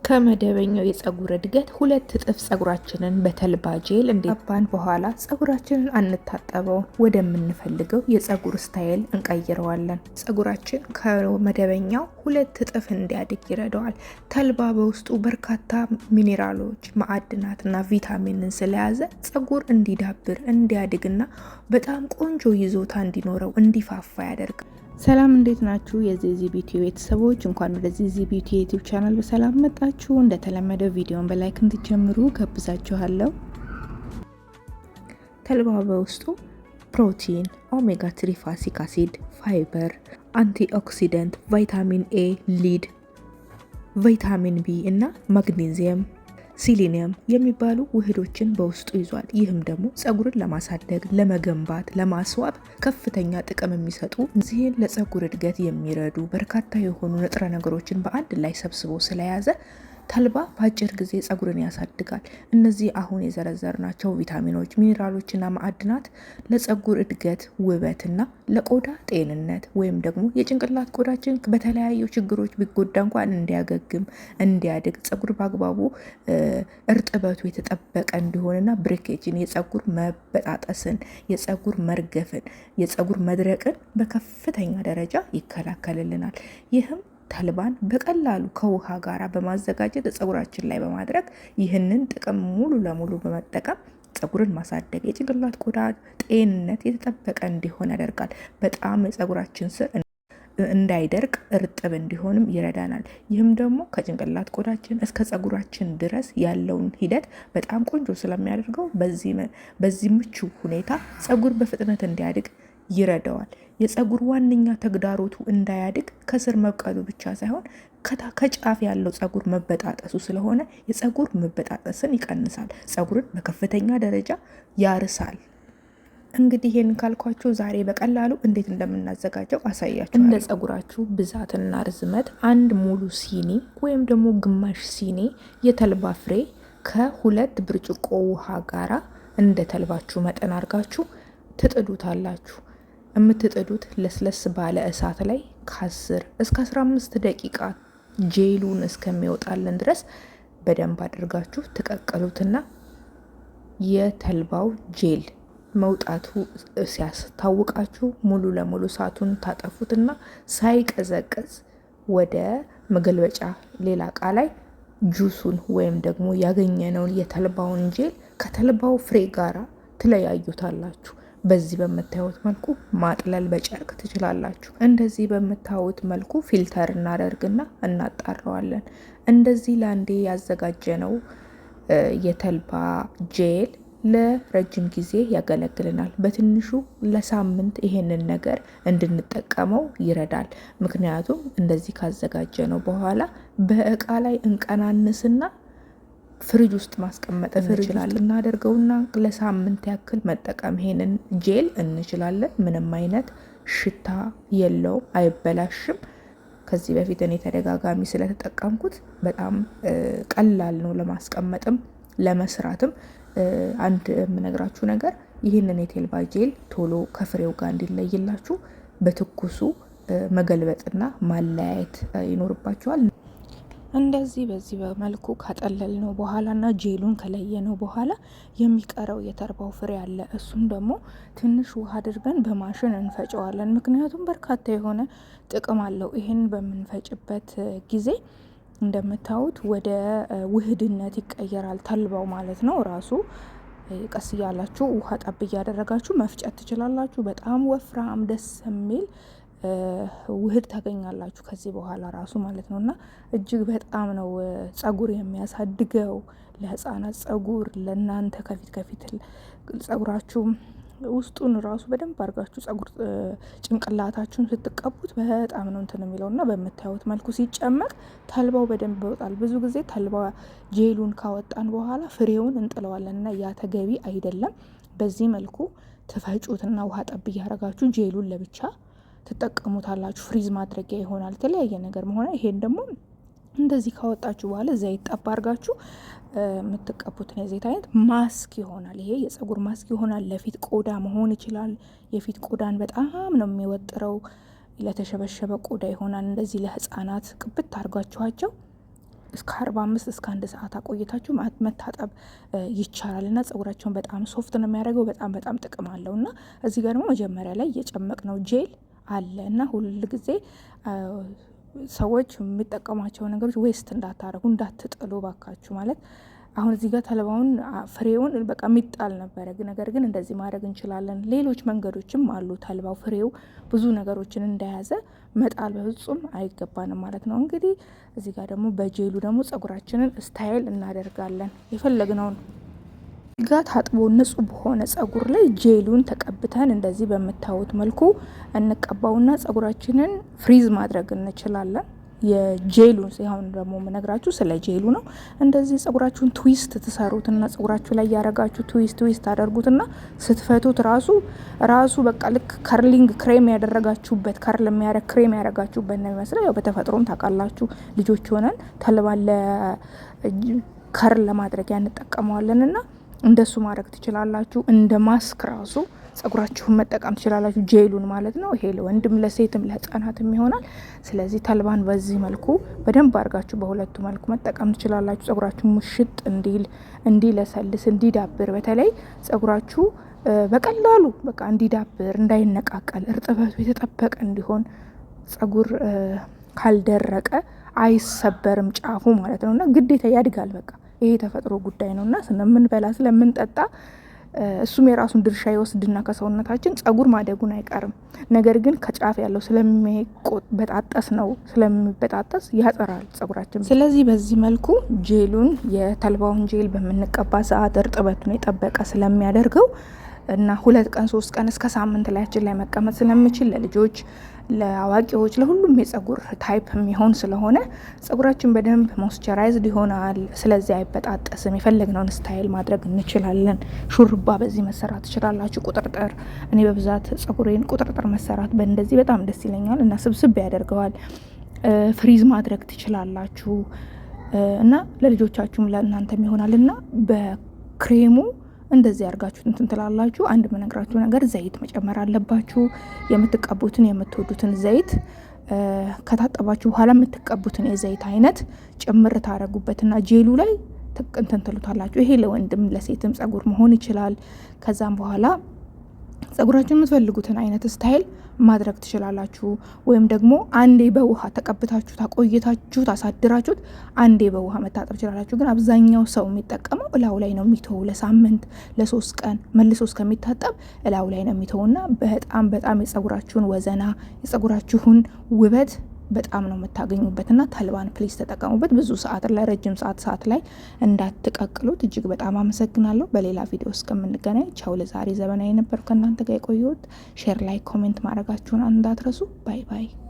ከመደበኛው የፀጉር እድገት 2 እጥፍ ፀጉራችንን በተልባ ጄል እንዴባን በኋላ ፀጉራችንን አንታጠበው፣ ወደምንፈልገው የፀጉር style እንቀይረዋለን። ፀጉራችን ከመደበኛው 2 እጥፍ እንዲያድግ ይረዳዋል። ተልባ በውስጡ በርካታ ሚኔራሎች፣ ማዕድናትና ቪታሚንን ስለያዘ ፀጉር እንዲዳብር፣ እንዲያድግና በጣም ቆንጆ ይዞታ እንዲኖረው፣ እንዲፋፋ ያደርጋል። ሰላም፣ እንዴት ናችሁ? የዚዚ Beauty ቤተሰቦች፣ እንኳን ወደ ዚዚ Beauty YouTube channel በሰላም መጣችሁ። እንደተለመደው ቪዲዮን በ like እንድትጀምሩ ጋብዛችኋለሁ። ተልባ በውስጡ ፕሮቲን፣ omega 3 fatty acid፣ fiber፣ antioxidant፣ ቫይታሚን ኤ፣ lead፣ ቫይታሚን ቢ እና ማግኔዚየም፣ ሲሊኒየም የሚባሉ ውህዶችን በውስጡ ይዟል። ይህም ደግሞ ፀጉርን ለማሳደግ፣ ለመገንባት፣ ለማስዋብ ከፍተኛ ጥቅም የሚሰጡ፣ እዚህን ለፀጉር እድገት የሚረዱ በርካታ የሆኑ ንጥረ ነገሮችን በአንድ ላይ ሰብስቦ ስለያዘ ተልባ በአጭር ጊዜ ፀጉርን ያሳድጋል። እነዚህ አሁን የዘረዘርናቸው ቪታሚኖች፣ ሚኔራሎችና ማዕድናት ለፀጉር እድገት፣ ውበትና ለቆዳ ጤንነት ወይም ደግሞ የጭንቅላት ቆዳችን በተለያዩ ችግሮች ቢጎዳ እንኳን እንዲያገግም፣ እንዲያድግ፣ ፀጉር በአግባቡ እርጥበቱ የተጠበቀ እንዲሆንና breakage ን፣ የፀጉር መበጣጠስን፣ የፀጉር መርገፍን፣ የፀጉር መድረቅን በከፍተኛ ደረጃ ይከላከልልናል። ይህም ተልባን በቀላሉ ከውሃ ጋር በማዘጋጀት ፀጉራችን ላይ በማድረግ ይህንን ጥቅም ሙሉ ለሙሉ በመጠቀም ፀጉርን ማሳደግ፣ የጭንቅላት ቆዳ ጤንነት የተጠበቀ እንዲሆን ያደርጋል። በጣም የፀጉራችን ስር እንዳይደርቅ፣ እርጥብ እንዲሆንም ይረዳናል። ይህም ደግሞ ከጭንቅላት ቆዳችን እስከ ፀጉራችን ድረስ ያለውን ሂደት በጣም ቆንጆ ስለሚያደርገው በዚህ ምቹ ሁኔታ ፀጉር በፍጥነት እንዲያድግ ይረዳዋል። የፀጉር ዋነኛ ተግዳሮቱ እንዳያድግ ከስር መብቀሉ ብቻ ሳይሆን ከጫፍ ያለው ፀጉር መበጣጠሱ ስለሆነ የፀጉር መበጣጠስን ይቀንሳል። ፀጉርን በከፍተኛ ደረጃ ያርሳል። እንግዲህ ይህን ካልኳችሁ ዛሬ በቀላሉ እንዴት እንደምናዘጋጀው አሳያችሁ። እንደ ፀጉራችሁ ብዛትና ርዝመት አንድ ሙሉ ሲኒ ወይም ደግሞ ግማሽ ሲኒ የተልባ ፍሬ ከ2 ብርጭቆ ውሃ ጋራ እንደ ተልባችሁ መጠን አድርጋችሁ ትጥዱታላችሁ። የምትጥዱት ለስለስ ባለ እሳት ላይ ከ10 እስከ 15 ደቂቃ ጄሉን እስከሚወጣልን ድረስ በደንብ አድርጋችሁ ትቀቅሉትና የተልባው ጄል መውጣቱ ሲያስታውቃችሁ ሙሉ ለሙሉ እሳቱን ታጠፉትና ሳይቀዘቅዝ ወደ መገልበጫ ሌላ እቃ ላይ ጁሱን ወይም ደግሞ ያገኘነውን የተልባውን ጄል ከተልባው ፍሬ ጋራ ትለያዩታላችሁ። በዚህ በምታዩት መልኩ ማጥለል በጨርቅ ትችላላችሁ። እንደዚህ በምታዩት መልኩ filter እናደርግና እናጣራዋለን። እንደዚህ ለአንዴ ያዘጋጀነው የተልባ ጄል ለረጅም ጊዜ ያገለግልናል። በትንሹ ለሳምንት ይሄንን ነገር እንድንጠቀመው ይረዳል። ምክንያቱም እንደዚህ ካዘጋጀነው በኋላ በእቃ ላይ እንቀናንስና ፍሪጅ ውስጥ ማስቀመጥ እንችላለን። እናደርገውና ለሳምንት ያክል መጠቀም ይሄንን ጄል እንችላለን። ምንም አይነት ሽታ የለውም፣ አይበላሽም። ከዚህ በፊት እኔ ተደጋጋሚ ስለተጠቀምኩት በጣም ቀላል ነው ለማስቀመጥም ለመስራትም። አንድ የምነግራችሁ ነገር፣ ይህንን የተልባ ጄል ቶሎ ከፍሬው ጋር እንዲለይላችሁ በትኩሱ መገልበጥና ማለያየት ይኖርባችኋል። እንደዚህ በዚህ በመልኩ ካጠለልነው በኋላ ና ጄሉን ከለየነው በኋላ የሚቀረው የተልባው ፍሬ አለ። እሱም ደግሞ ትንሽ ውሃ አድርገን በማሽን እንፈጨዋለን። ምክንያቱም በርካታ የሆነ ጥቅም አለው። ይህን በምንፈጭበት ጊዜ እንደምታዩት ወደ ውህድነት ይቀየራል፣ ተልባው ማለት ነው ራሱ። ቀስ እያላችሁ ውሃ ጠብ እያደረጋችሁ መፍጨት ትችላላችሁ። በጣም ወፍራም ደስ የሚል ውህድ ታገኛላችሁ ከዚህ በኋላ ራሱ ማለት ነው። እና እጅግ በጣም ነው ጸጉር የሚያሳድገው፣ ለህፃናት ጸጉር፣ ለእናንተ ከፊት ከፊት ጸጉራችሁ ውስጡን ራሱ በደንብ አድርጋችሁ ጸጉር ጭንቅላታችሁን ስትቀቡት በጣም ነው እንትን የሚለው። እና በምታዩት መልኩ ሲጨመቅ ተልባው በደንብ ይወጣል። ብዙ ጊዜ ተልባ ጄሉን ካወጣን በኋላ ፍሬውን እንጥለዋለን እና ያ ተገቢ አይደለም። በዚህ መልኩ ትፈጩትና ውሃ ጠብ እያደረጋችሁ ጄሉን ለብቻ ትጠቀሙታላችሁ። Freeze ማድረጊያ ይሆናል፣ የተለያየ ነገር መሆነ። ይሄን ደግሞ እንደዚህ ካወጣችሁ በኋላ ዘይት ጠብ አድርጋችሁ የምትቀቡትን የዘይት አይነት ማስክ ይሆናል። ይሄ የጸጉር ማስክ ይሆናል። ለፊት ቆዳ መሆን ይችላል። የፊት ቆዳን በጣም ነው የሚወጥረው። ለተሸበሸበ ቆዳ ይሆናል። እንደዚህ ለህፃናት ቅብት አድርጋችኋቸው እስከ 45 እስከ አንድ ሰዓት አቆይታችሁ መታጠብ ይቻላል። እና ጸጉራቸውን በጣም soft ነው የሚያደርገው። በጣም በጣም ጥቅም አለው። እና እዚህ ጋር ደግሞ መጀመሪያ ላይ የጨመቅነው ጄል አለ። እና ሁል ጊዜ ሰዎች የሚጠቀሟቸው ነገሮች waste እንዳታረጉ፣ እንዳትጥሉ ባካችሁ። ማለት አሁን እዚህ ጋር ተልባውን ፍሬውን በቃ የሚጣል ነበረ፣ ነገር ግን እንደዚህ ማድረግ እንችላለን። ሌሎች መንገዶችም አሉ። ተልባው ፍሬው ብዙ ነገሮችን እንደያዘ መጣል በፍጹም አይገባንም ማለት ነው። እንግዲህ እዚህ ጋር ደግሞ በጄሉ ደግሞ ጸጉራችንን style እናደርጋለን የፈለግነውን ጋ። ታጥቦ ንጹህ በሆነ ጸጉር ላይ ጄሉን ተቀብተን እንደዚህ በምታዩት መልኩ እንቀባውና ጸጉራችንን freeze ማድረግ እንችላለን። የጄሉን አሁን ደግሞ የምነግራችሁ ስለ ጄሉ ነው። እንደዚህ ጸጉራችሁን twist ትሰሩትና ጸጉራችሁ ላይ ያረጋችሁ twist twist ታደርጉትና ስትፈቱት ራሱ ራሱ በቃ ልክ curling cream ያደረጋችሁበት፣ curl የሚያደርግ ክሬም ያደረጋችሁበት ነው የሚመስለው። ያው በተፈጥሮም ታውቃላችሁ፣ ልጆች ሆነን ተልባን ለ curl ለማድረግ እንጠቀመዋለን እና እንደሱ ማድረግ ትችላላችሁ። እንደ ማስክ ራሱ ጸጉራችሁን መጠቀም ትችላላችሁ፣ ጄሉን ማለት ነው። ይሄ ለወንድም ለሴትም ለህጻናትም ይሆናል። ስለዚህ ተልባን በዚህ መልኩ በደንብ አድርጋችሁ በሁለቱ መልኩ መጠቀም ትችላላችሁ። ጸጉራችሁ ሙሽጥ እንዲል፣ እንዲለሰልስ፣ እንዲዳብር፣ በተለይ ጸጉራችሁ በቀላሉ በቃ እንዲዳብር፣ እንዳይነቃቀል፣ እርጥበቱ የተጠበቀ እንዲሆን። ጸጉር ካልደረቀ አይሰበርም ጫፉ ማለት ነው እና ግዴታ ያድጋል። በቃ ይሄ የተፈጥሮ ጉዳይ ነው እና ስለምንበላ ስለምንጠጣ እሱም የራሱን ድርሻ ይወስድና ከሰውነታችን ጸጉር ማደጉን አይቀርም። ነገር ግን ከጫፍ ያለው ስለሚበጣጠስ ነው፣ ስለሚበጣጠስ ያጠራል ጸጉራችን። ስለዚህ በዚህ መልኩ ጄሉን፣ የተልባውን ጄል በምንቀባ ሰዓት እርጥበቱን የጠበቀ ስለሚያደርገው እና 2 ቀን 3 ቀን እስከ ሳምንት ላያችን ላይ መቀመጥ ስለሚችል ለልጆች፣ ለአዋቂዎች፣ ለሁሉም የጸጉር type የሚሆን ስለሆነ ጸጉራችን በደንብ moisturized ይሆናል። ስለዚህ አይበጣጠስም። የፈለግነውን style ማድረግ እንችላለን። ሹርባ በዚህ መሰራት ትችላላችሁ። ቁጥርጥር፣ እኔ በብዛት ጸጉሬን ቁጥርጥር መሰራት በእንደዚህ በጣም ደስ ይለኛል እና ስብስብ ያደርገዋል። Freeze ማድረግ ትችላላችሁ እና ለልጆቻችሁም ለእናንተም ይሆናል እና በክሬሙ እንደዚህ አድርጋችሁ እንትን ትላላችሁ። አንድ የምነግራችሁ ነገር ዘይት መጨመር አለባችሁ። የምትቀቡትን የምትወዱትን ዘይት፣ ከታጠባችሁ በኋላ የምትቀቡትን የዘይት አይነት ጭምር ታረጉበትና ጄሉ ላይ እንትን ትሉታላችሁ። ይሄ ለወንድም ለሴትም ጸጉር መሆን ይችላል። ከዛም በኋላ ጸጉራችሁ የምትፈልጉትን አይነት style ማድረግ ትችላላችሁ። ወይም ደግሞ አንዴ በውሃ ተቀብታችሁ ታቆይታችሁ ታሳድራችሁት አንዴ በውሃ መታጠብ ትችላላችሁ። ግን አብዛኛው ሰው የሚጠቀመው እላው ላይ ነው የሚተው፣ ለሳምንት ለ3 ቀን መልሶ እስከሚታጠብ እላው ላይ ነው የሚተውና በጣም በጣም የጸጉራችሁን ወዘና፣ የጸጉራችሁን ውበት በጣም ነው የምታገኙበት። እና ተልባን please ተጠቀሙበት። ብዙ ሰዓት፣ ለረጅም ሰዓት ሰዓት ላይ እንዳትቀቅሉት። እጅግ በጣም አመሰግናለሁ። በሌላ ቪዲዮ እስከምንገናኝ ቻው። ለዛሬ ዘበናዊ ነበር ከእናንተ ጋር የቆየሁት። Share፣ like፣ comment ማድረጋችሁን እንዳትረሱ። Bye bye።